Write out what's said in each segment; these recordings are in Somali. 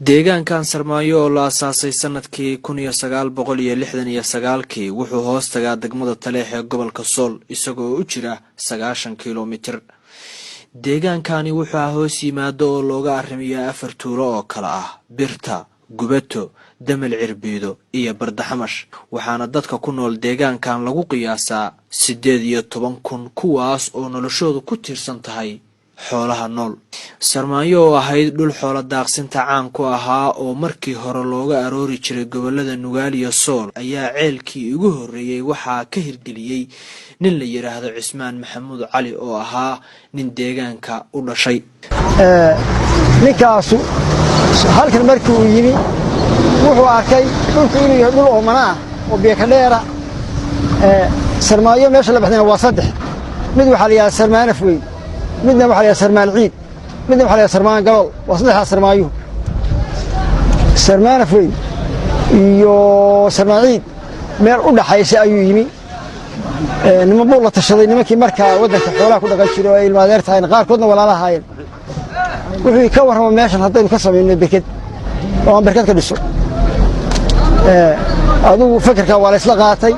Deegaankan Sarmaayo oo la asaasay sanadkii 1969-kii wuxuu hoos tagaa degmada Taleex ee gobolka Sool, isagoo u jira 90 kilomitir. Deegaankani wuxuu hoos yimaado oo looga arrimiyaa afar tuulo oo kale ah Birta, Gubato, Damal Cirbiido iyo Bardaxamash, waxaana dadka ku nool deegaankan lagu qiyaasaa 18,000, kuwaas oo noloshoodu ku tiirsan tahay xoolaha nool. Sarmaanyo oo ahayd dhul xoolo daaqsinta caan ku ahaa oo markii hore looga aroori jiray gobolada Nugaal iyo Sool ayaa ceelkii ugu horreeyey waxaa ka hirgeliyey nin la yidhaahdo Cismaan Maxamuud Cali oo ahaa nin deegaanka u dhashay. Ninkaasu halkan markii uu yimi wuxuu arkay dhulku inuu yahay dhul oomana ah oo biyo dheera. Sarmaayo meesha la baxdayna waa saddex: mid waxaa la yidhahdaa Sarmaanaf Weyn, midna waxa la yidhahdaa Sarmaan Ciid, midna waxa la yidhahdaa Sarmaan Galool. Waa saddexdaas sarmaayuhu. Sarmaanaf Weyn iyo Sarmaan Ciid meel u dhaxaysa ayuu yimi. Niman buu la tashaday, nimankii markaa waddanka xoolaha ku dhaqan jiray oo ay ilmaadeer tahayn, qaarkoodna walaala ahaayeen. Wuxuu ka warrama meeshan haddaynu ka samayno berked oo aan berked ka dhiso. Adigu fekerkaa waa la isla qaatay,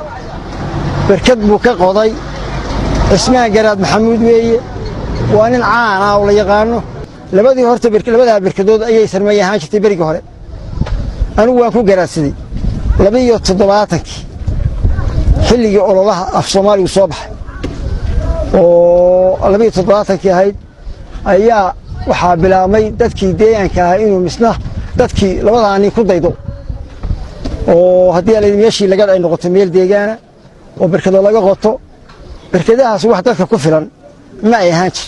berked buu ka qoday. Cismaan Garaad Maxamuud weeye, waa nin caan ah oo la yaqaano. Labadii horta labadaa berkadood ayay sarmeey ahaan jirtay berigii hore. Anigu waan ku garaadsaday 72-kii, xilligii ololaha af Soomaaligu soo baxay oo 72-kii ahayd ayaa waxaa bilaabmay dadkii deegaanka ahaa inuu misna dadkii labadaa nin ku daydo, oo haddii ala meeshii laga ay noqoto meel deegaana oo berkado laga qoto. Berkadahaas wax dadka ku filan ma ay ahaan jir.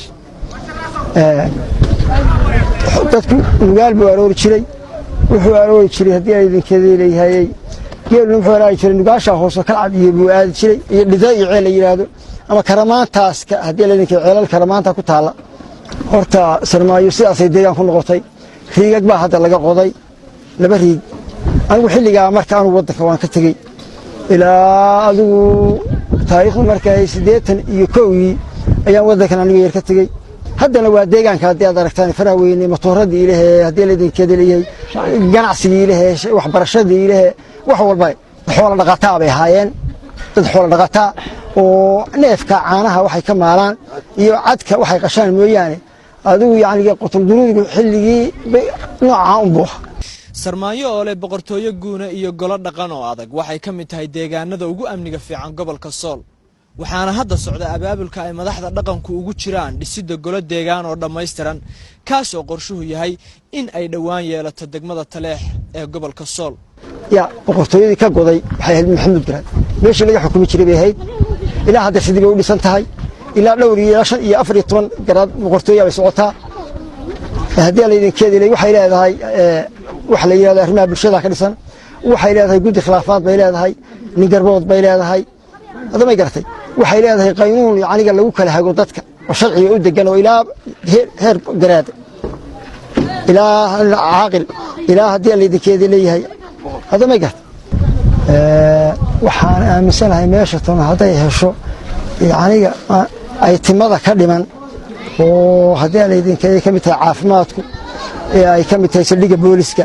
Dadku Nugaal buu aroori jiray, wuxuu aroori jiray haddii ay idinkeeda leeyahay geeluna wuxuu aroori jiray Nugaasha hoose, Kalcad iyo buu aadi jiray iyo Dhida iyo ceel la yidhaahdo ama Karamaantaas, haddii la idinka ceelal Karamaanta ku taalla. Horta Sarmaayo sidaasay deegaan ku noqotay. Riigag baa hadda laga qoday, laba riig. Anigu xilligaa marka anugu waddanka waan ka tegey. Ilaa adigu taariikhdu markay 81-dii ayaan waddankan anigu yar ka tegey. Haddana waa deegaanka haddii aad aragtaan faraha weyne, matooradii ilahe, haddii laydinkeeda leeyahay, ganacsigii ilahe, waxbarashadii ilahe, wax walba. Xoola dhaqataa bay ahaayeen, dad xoola dhaqataa oo neefka caanaha waxay ka maalaan iyo cadka waxay qashaan mooyaane, adigu yacni qotolduruudigu xilligii noocaa unbuu ahaa. Sarmaanyo oo leh boqortooyo guuna iyo golo dhaqan oo adag waxay ka mid tahay deegaanada ugu amniga fiican gobolka Sool, waxaana hadda socda abaabulka ay madaxda dhaqanku ugu jiraan dhisidda golo deegaan oo dhammaystiran, kaasoo qorshuhu yahay in ay dhowaan yeelato degmada Taleex ee gobolka Sool. Ya boqortooyadii ka goday waxay ahayd Maxamuud Garaad. Meeshii laga xukumi jiray bay ahayd. Ilaa hadda sidii bay u dhisan tahay. Ilaa dhowr iyo ilaa 5 iyo 14 garaad boqortooya bay socotaa. Haddii laydinkeedi le waxay leedahay waxa la yidhahdo arrimaha bulshada ka dhisan, waxay leedahay guddi khilaafaad bay leedahay, nin garbood bay leedahay. Hadda may garatay, waxay leedahay qaynuun yacniga lagu kala hago dadka oo sharciga u degan oo ilaa heer garaad, ilaa caaqil, ilaa haddii laydinkeedi leeyahay. Hadda may garatay, waxaan aaminsanahay meesha tan hadday hesho yacniga ay timada ka dhiman oo haddii laydinkeedi ka mid tahay caafimaadku ee ay ka mid tahay saldhigga booliska,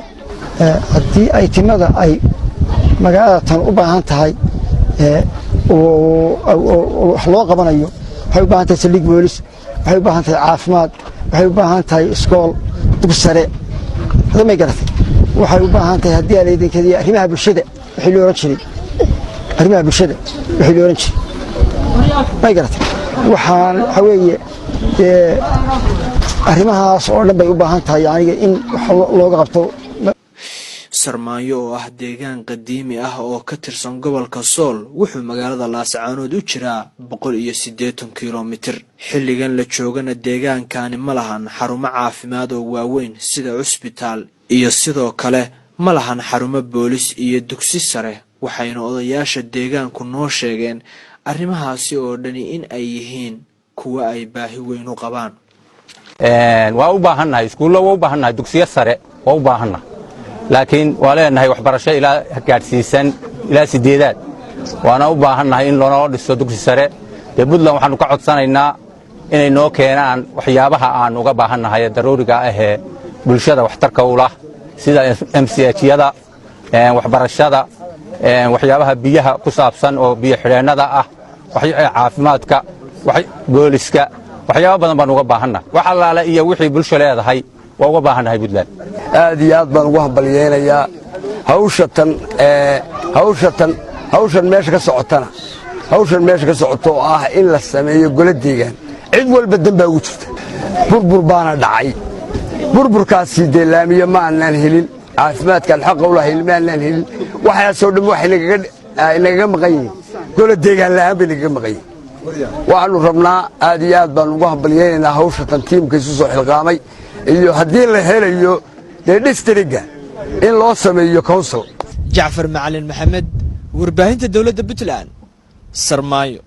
haddii ay timada ay magaalada tan u baahan tahay oo wax loo qabanayo, waxay u baahan tahay saldhig boolis, waxay u baahan tahay caafimaad, waxay u baahan tahay iskool dugsi sare. Hadda may garatay, waxay u baahan tahay haddii alaydinkeediyo arrimaha bulshada wixii loo ohan jiray, arrimaha bulshada wixii loo ohan jiray. May garatay, waxaan waxaa weeye dee arrimahaas oo dhan bay u baahan tahay yacniga in wax looga qabto. Sarmaanyo oo ah deegaan qadiimi ah oo ka tirsan gobolka Sool wuxuu magaalada Laascaanood u jiraa 180 kilomitir. Xilligan la joogana deegaankani ma lahan xarumo caafimaad oo waaweyn sida cusbitaal, iyo sidoo kale ma lahan xarumo boolis iyo dugsi sare, waxayna odayaasha deegaanku noo sheegeen arrimahaasi oo dhani in ay yihiin kuwo ay baahi weyn u qabaan. Waa u baahannahay iskuullo, waa u baahannahay dugsiyo sare, waa u baahannahay, laakiin waa leenahay waxbarasho ilaa gaadhsiisan ilaa sideedaad. Waana u baahannahay in loonoo dhiso dugsi sare. Dee Puntland waxaannu ka codsanaynaa inay noo keenaan waxyaabaha aan uga baahannahay ee daruuriga ahee bulshada waxtarka u lah. Sida MCH-yada, waxbarashada, waxyaabaha biyaha ku saabsan oo biyo xidheennada ah, caafimaadka, booliska, waxyaaba badan baan uga baahannahay. Wax allaale iyo wixii bulsho leedahay waa uga baahannahay Puntland. Aad iyo aad baan ugu hambalyeynayaa hawshatan hawshatan hawshan meesha ka socotana, hawshan meesha ka socoto oo ah in la sameeyo golo deegaan. Cid walba dan baa ugu jirta. Burbur baana dhacay. Burburkaasi dee laamiye ma aanaan helin, caafimaadkaan xaqa u lahayn ma aanaan helin. Waxaasoo dhan waxay nagaga maqan yihiin golo deegaan la'aan bay nagaga maqan yihiin. Waxaannu rabnaa, aad iyo aad baan ugu hambalyeynaynaa hawshatan tiimka isu soo xilqaamay, iyo haddii la helayo dee district-ga in loo sameeyo council. Jacfar Macalin Maxamed, warbaahinta dowladda Puntland, Sarmaayo.